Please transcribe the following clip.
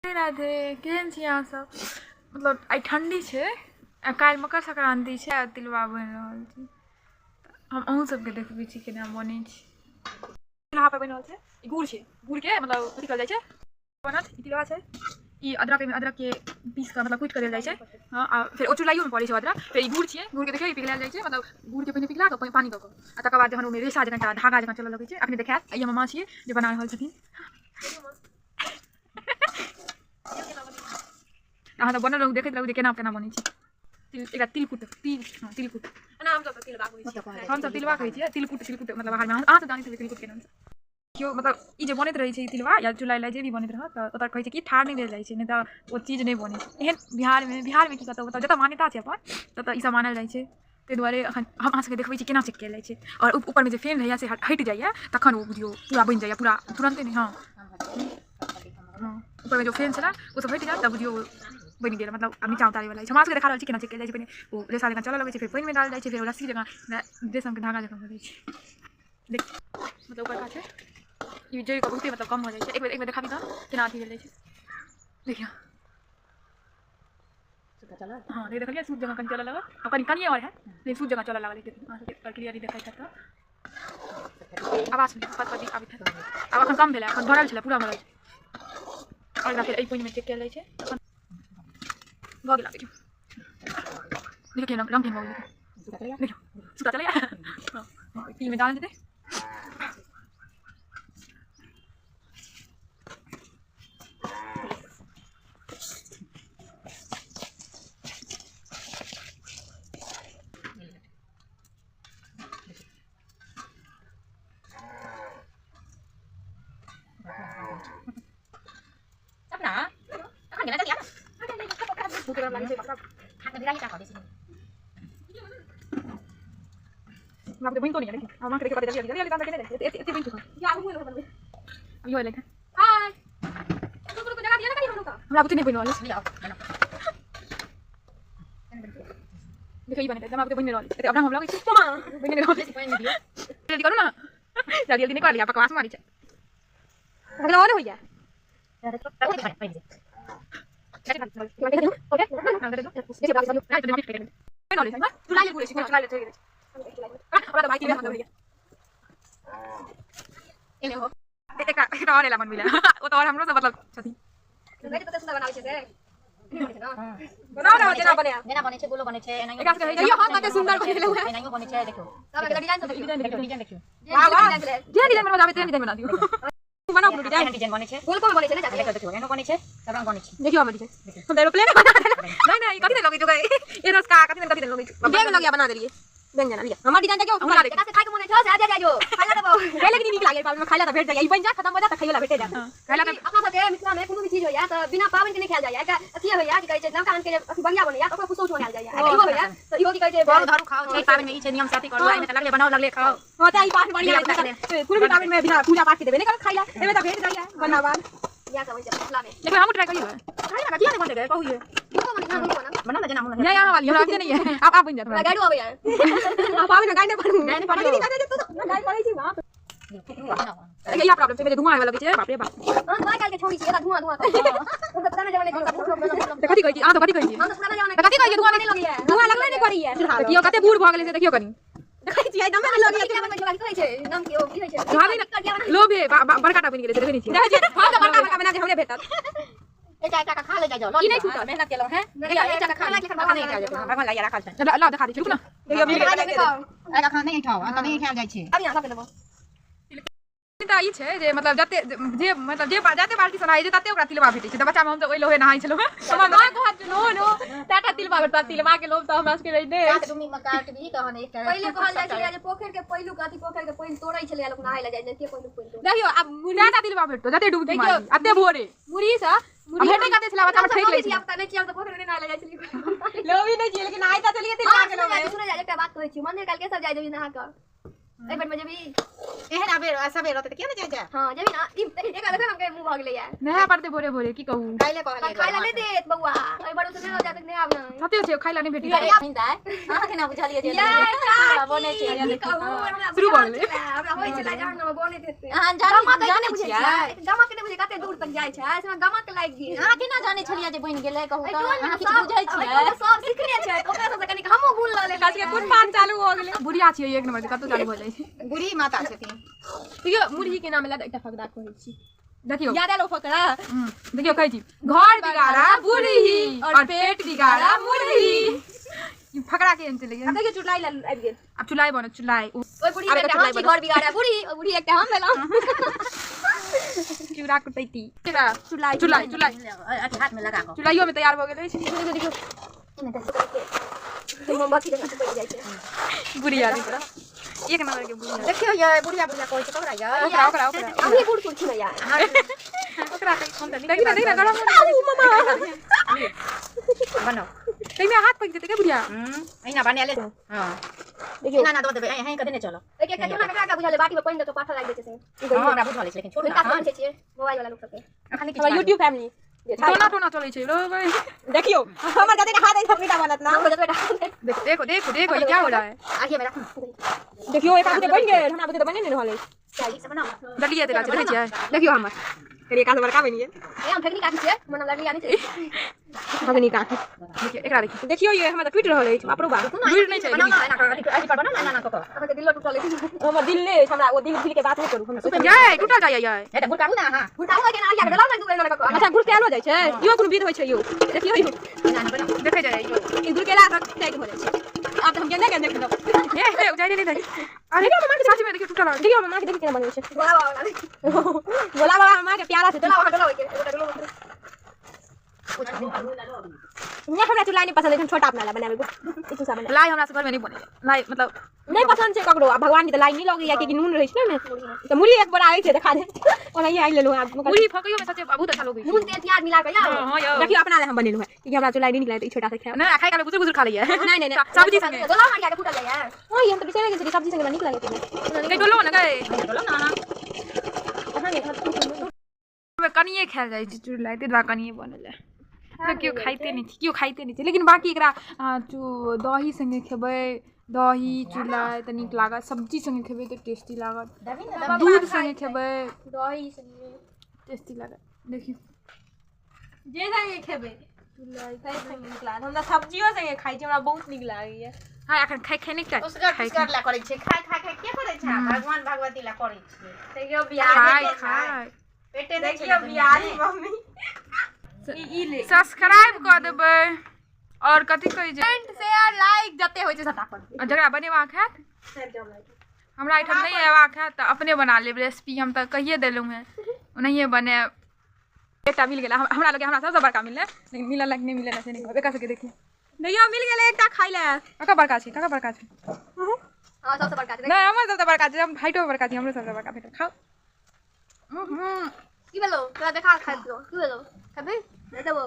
राधे केहन छी अहाँ सब। मतलब आइ ठण्डी छै आ काल्हि मकर संक्रान्ति छै आ तिलबा बनि रहल छै। हम अहूँ सबके देखबै छी केना बनै छै। चूल्हा पर बनि रहल छै। ई गुड़ छै, गुड़के मतलब अथी करल जाइ छै, बनत ई तिलबा छै। ई अदरक, एहिमे अदरकके पीस कऽ मतलब कुटि कऽ देल जाइ छै। हँ, आ फेर ओ चुलाइयोमे पड़ै छै अदरक। फेर ई गुड़ छियै, गुड़के देखियौ ई पिघलायल जाइ छै। मतलब गुड़के पहिने पिघला कऽ पानि दऽ कऽ आ तकर बाद जहन ओहिमे रेशा जकाँ एकटा धागा जकाँ चलऽ लगै छै। अखने देखायत। ई हमर माँ छियै जे बना रहल छथिन। अहाँ सब बनल रहू, देखैत रहू जे केना केना बनै छै। एकरा तिलकुट, तिल, हँ तिलकुट, हमसब तिलबा कहै छियै। तिलकुट तिलकुट मतलब बाहरमे अहाँ सब जानैत हेबै तिलकुट के नामसँ। केओ मतलब ई जे बनैत रहै छै तिलबा या चुलाइ ला जे भी बनैत रहत तऽ ओतऽ कहै छै कि ठाढ़ नहि भेल जाइ छै, नहि तऽ ओ चीज नहि बनै छै। एहन बिहारमे, बिहारमे की कतऽ मतलब जतऽ मान्यता छै अपन ततऽ ई सब मानल जाइ छै। ताहि दुआरे अखन हम अहाँ सबके देखबै छी केना चेक कयल जाइ छै। आओर ऊपरमे जे फेन रहैया से हटि जाइया तखन ओ बुझियौ पूरा बनि जाइया, पूरा तुरन्ते नहि। हँ हँ, ऊपरमे जो फेन छलै ओ सब हटि जायत तऽ बुझियौ बनि गेल। मतलब आब नीचाँ उतारै वला अछि। हमरा सबके देखा रहल छी केना चेक कयल जाइ छै। पहिने ओ रेशा जकाँ चलऽ लगै छै, फेर पानिमे डालल जाइ छै, फेर ओ रस्सी जकाँ रेशमके धागा जकाँ भऽ जाइ छै। देख मतलब ऊपरका छै ई जड़ि कऽ बहुते मतलब कम भऽ जाइ छै। एक बेर एक बेर देखाबी तऽ केना अथी भेल जाइ छै। देखियौ, हँ देखलियै सूत जकाँ कनि चलऽ लागल। आब कनि कनिए आओर हैत, लेकिन सूत जकाँ चलऽ लागल। अहाँ सबके क्लियरली देखाइत हैत तऽ आवाज सुनि पद पदी आबैत हैत। आब एखन कम भेलै, एखन भरल छलै, पूरा भरल छै। आओर एकरा फेर एहि पानिमे चेक कयल जाइ छै। तखन भऽ गेल। आब देखियौ देखियौ केहन रंग केहन भऽ गेल। देखियौ सूता चलैया। हँ, तिलमे डालल जेतै। हमरा बुते नहि बनि रहल। देखियौ ई बनेतै, हमरा बुते बनि रहल। एते अपना हम लगै छै बनि रहल। जल्दी करू ना, जल्दी जल्दी नहि कर लिया, बकवास मारी छै। अगला और होइया। एकटा और एला बनबै लए, ओ तऽ और हमरो से मतलब छथिन। बनाउ ने जेना बने, जेना बनै छै। गोलो बनै छै एनाहियो। एकरा सबके होइ छै, हम कते सुंदर बनेलहुँ हैं। एनाहियो बनै छै। देखियौ डिजाइन सब, देखियौ डिजाइन, देखियौ। वाह वाह, जे डिजाइन बनबऽ आबै तेहन डिजाइन बना दियौ। बनाउ कोनो डिजाइन। एहन डिजाइन बनै छै, गोल गोल बनै छै ने। देखियौ देखियौ, एहनो बनै छै, सब रंग बनै छै। देखियौ हमर डिजाइन, हम तऽ एरोप्लेन बना देलहुँ। नहि नहि, ई कथी दे लगै छै? एरोस का कथी दे, कथी दे लगै छै? बैग लगिया बना देलियै, बैंक जना लिया हमर डिजाइन देखियौ। हमरा देखियौ। खाय के मन छै से आ जा जो खाय ला देबो। लेकिन नीक लागे पाबनि में खाय ला तऽ भेट जाइया। ई बनि जा, खत्म भऽ जा तऽ खाइयो ला भेटे जायत। खाइला तऽ अपना सबके मिथिला में कोनो भी चीज होइया तऽ बिना पाबनि के नहि खायल जाइया। एकटा अथी होइया की कहै छै, नवका अन्न के जे अथी बनिया बनैया तऽ ओकरो पुसौठ मनायल जाइया। आ इहो होइया तऽ इहो की कहै छै, करू धरू खाओ छै। पाबनि में ई छै नियम से अथी करू, एहिमे तऽ लगले बनाओ लगले खाओ। हां, तऽ ई पाठ बढ़िया है। कोनो भी पाबनि में बिना पूजा पाठ के देबे नहि करत खाइला, एमे तऽ भेट जाइया बनावा। इएह सब होइ छै मिथिला में। एक बेर हमहूँ ट्राई करियै। खाइला किया नहि बनेबै कहू? ये बनाओ ना जेना मोन। नहि, अहाँ वाली हमरा आबिते नहि है। आब आब बनि जायत हमरा। गाइडो अबैया। पाबनि में गाइड नहि पढ़ू, गाइड नहि पढ़ू, गाइड पढ़ै छी बाप। देखियौ, इएह प्रॉब्लम छै जे धुआं आबऽ लगै छै। बाप रे बाप। हम तऽ काल्हि के छोड़ी छी, एता धुआं धुआं करै छै। हम तऽ पुराना जमाना के। तऽ कथी कहै छी अहाँ? तऽ कथी कहै छी? हम तऽ पुराना जमाना तऽ कथी कहै छी? धुआं नहि लगैया, धुआं लगले नहि करैया। देखियौ कते बूढ़ भऽ गेलै से, देखियौ कनि। देखै छियै दमे नहि लगैया। की कहै छै नाम की, ओ की होइ छै? भाभी ने लोभे बड़का टा बनि गेलै से देखै नहि छियै। देखै छियै, हम तऽ बड़का बड़का बना के हमरे भेटत। एकटा एकटा खा ले जाओ। ई नहि छूटल। मेहनत केलहुँ हैं, एकटा एकटा खा ले, भगवान नहि खायल भगवान लाइया राखल छै। ला देखा दै छी, रुक ना। देखियौ मिल गेल। एकटा खाना नहि खाओ, अहाँ नहि खायल जाइ छै। अब यहाँ सब देबो। तऽ ई छै जे मतलब जते जे मतलब जे जते बाल्टी सँ नहाइ छै तते ओकरा तिलबा भेटै छै। तऽ बच्चामे हमसब ओहि लोभे नहाइ छलहुँ हेँ। हमर माँ कहत नो नो टाटा तिलबा भेटत, तिलबा के लोभ तऽ हमरा सबके रहिते अछि। सात डुमी में काटबी तहन एकटा। पहिले कहल जाइ छलै जे पोखरि के पहिलुक अथी पोखरि के पानि तोड़ै छलै लोक, नहाय लए जाइ छलै के पहिलुक पानि तोड़ै। देखियौ आब मुरही टाटा तिलबा भेटतो जते डुबकी मारबी अते भोरे मुरही सँ आ भेटै कते छलै बच्चामे, ठकि लै छलै। धिया पुता नहि छियै हम तऽ पोखरि मे नहि नहाय लए जाइ छलियै। लोभी नहि छियै लेकिन नहाय तऽ चलिए तिलबा के लोभ। सुनै जा, एकटा बात कहै छी, मंदिर काल के सब जाइ जेबही नहा कऽ? एहि बेर में जेबी एहन अबेर सबेर रहतै त किया ने जाय जाय। हां जेबी ना ई एक देखो हम के मुंह भ गेलै यार। नहा पड़ते भोरे भोरे की कहू। काल्हि कहलियै खाइ ला नहि देत बौआ एहि बार से नहि हो जात नहि आब ना। सत्य छै खाइ ला नहि भेटी। अहाँ केना बुझलियै जे बनै छै? की कहू हमरा शुरू भऽ गेलै। हमरा होइ छलै जहन हम बनैत हेतै। अहाँ जानै छियै? गमक नहि बुझै कते दूर तक जाइ छै से गमक लागि गेल। अहाँ केना जानै छलियै जे बनि गेलै कहू त? अहाँ किछु बुझै छियै? सब सिखने छै त ओकरा सबसे कनिक हमहूँ गुण लऽ लेलियै। के कोन पान चालू हो गेलै? बुढ़िया छियै एक नंबर के कतौ चालू भऽ जाइ छै। बुढ़ी माता छथिन। देखियौ मुरही के नाम लए एकटा फकरा कहै छी। देखियौ याद आयल ओ फकरा? देखियौ कहै छी घर बिगाड़ा बुढ़ी और पेट बिगाड़ा मुरही। ई फकरा केहन चलै आब देखियौ चुड़लाई लए आबि गेल। आब चुलाई बनत चुलाई। ओहि बुढ़ी एकटा हम छी घर बिगाड़ा बुढ़ी, ओहि बुढ़ी एकटा हम भेलहुँ। चूड़ा कुटैती चुलाई चुलाई चुलाई हाथ में लगा कऽ चुलाइयो में तैयार भऽ गेल अछि। देखियौ देखियौ मोमबत्ती जकाँ चिपकि जाइ छै। बुढ़िया देखियौ एक नंबर के बुढ़िया। देखियौ ये बुढ़िया बुढ़िया कहै छै ककरा ये? ओकरा ओकरा ओकरा अभी बूढ़ सूढ़ छी ने यार। ओकरा देखी ना देखी ना गरम बनाउ तइमे हाथ पकि जेतै के बुढ़िया? एहिना बना ले। हां देखियौ एना ना दऽ देबै एहि कऽ देने चलो। एक एकटा टोना ककरा बुझल बाटी में पानि दऽ कऽ पाथर लागि जाइ छै से। हां हमरा बुझल अछि लेकिन छोड़ ना। हुनका सब छियै मोबाइल वाला लोक सबके। अखन हमरा यूट्यूब फैमिली टोना टोना चलै छै रो भाई। देखियौ हमर जते हाथ अछि सब मीठा बनत ना। देखो देखो देखो देखो ये क्या हो रहा है? आगे में राखू। देखियौ एक आदमी बनि गेल हमरा बुझे त बने नहि रहल अछि। ठीक से बनाउ। डलिया देला छै देखै छियै? देखियौ हमर करिए काज बड़का बनि गेल। ए हम फेकनी काकी छियै हमर नाम लड़लिया नहि छै। भगनी काकी देखियौ एकरा देखियौ। देखियौ ये हमर त टूटि रहल अछि बाप रो बाप। बुढ़ नहि छै। बनाउ ना एना कऽ अथी पर बनाउ ना एना कऽ कऽ। अहाँके दिलो टूटल अछि। हमर दिल नहि अछि हमरा ओ दिल दिल के बात नहि करू हमरा। ये टूटल जाइए ये। हे त गुड़काबू ना अहाँ। गुड़काबू के ना आगे देलौ ना दू एना कऽ कऽ। अच्छा गुड़कायलो जाइ छै? इहो कोनो विध होइ छै यौ? देखियौ यौ एना ना बनाउ। देखै जाइए यौ। ई गुड़केला सँ टाइट हो जाइ छै। आब त हम गेंदे गेंदे खेलब। ए ए उजाइ नहि दही। अरे सच में देखियौ टूटल। देखियौ हमर माँ के देखियौ केना बनबै छै। भोला बाबा वाला। भोला बाबा हमर माँ के प्यारा छै। डोला बाबा डोला के एगोटा डोला। नहि हमरा चुलाई नहि पसंद अछि हम छोटा अपना ला बनाबै किछु सा बना। लाई हमरा सब घर में नहीं बनै लाई मतलब नहि पसंद छै ककरो। आ भगवान के त लाई नहि लगैया कियाकि नून रहै छै ने त मुरही एक बोरा आबै छै देखा दे ओनाहिये आनि लेलहुँ आब। मुरही फकैयो में सच्चे बहुत अच्छा लगै छै। नून तेल प्याज मिला के यार। हां यौ देखियौ अपना ला हम बनेलहुँ है कियाकि हमरा चुलाई नहि नीक लागैत ई छोटा सा खायब। नहि खाइ काल गुजर गुजर खा लैया। नहि नहि नहि सब्जी संगे डोला मारिया के फूटल जाइया। हां हम त बिसरि गेल छलियै सब्जी संगे हमरा नीक लागैत छै। गई डोलो ने गई डोलो ना अहाँ। अहाँ नहि कनिये खायल जाइ छै चुड़लाई ताहि दुआरे कनिये बनल है। केओ खाइते नहि छै केओ खाइते नहि छै लेकिन बाँकी एकरा दही सङ्गे खेबै दही चुड़लाई तऽ नीक लागत। सब्जी सङ्गे खेबै तऽ टेस्टी लागत। दूध सङ्गे खेबै दही सङ्गे टेस्टी लागत। देखियौ जे सङ्गे खेबै चुड़लाई ताहि सङ्गे नीक लागत। हमरा सब्जियो सङ्गे खाइ छी हमरा बहुत नीक लागैया। हाँ एखन खाइ खाइ नहि उसगर पुसगर ला करै छै खाय खाय खाय के करै छै? भगवान भगवती ला करै छै। देखियौ बिहारी खाय खाय पेटे नहि छै। देखियौ बिहारी मम्मी सब्सक्राइब कऽ देबै और कथी कहै छै कमेंट शेयर लाइक जते होइ छै सबटा कर आ जकरा बनेबाक हैत हमरा एहिठाम नहि अयबाक हैत तऽ अपने बना लेब रेसिपी। हम तऽ कहिए देलहुँ हेँ ओनाहिए बनायब। एकटा मिल गेल हमरा लगे हमरा सबसँ बड़का मिललै लेकिन मिलल कि नहि मिलल से नहि कहब। एकरा सबके देखियौ देखियौ मिल गेलै एकटा खाइ लए। ककर बड़का छै? ककर बड़का छै? हां सबसँ बड़का छै। नहि हमर सबसँ बड़का छै। हम हाइटो बड़का छी हमरो सबसँ बड़का भेटल। खाउ की भेलौ तोरा देखा खाइ पियो की भेलौ खेबही नहि देबौ।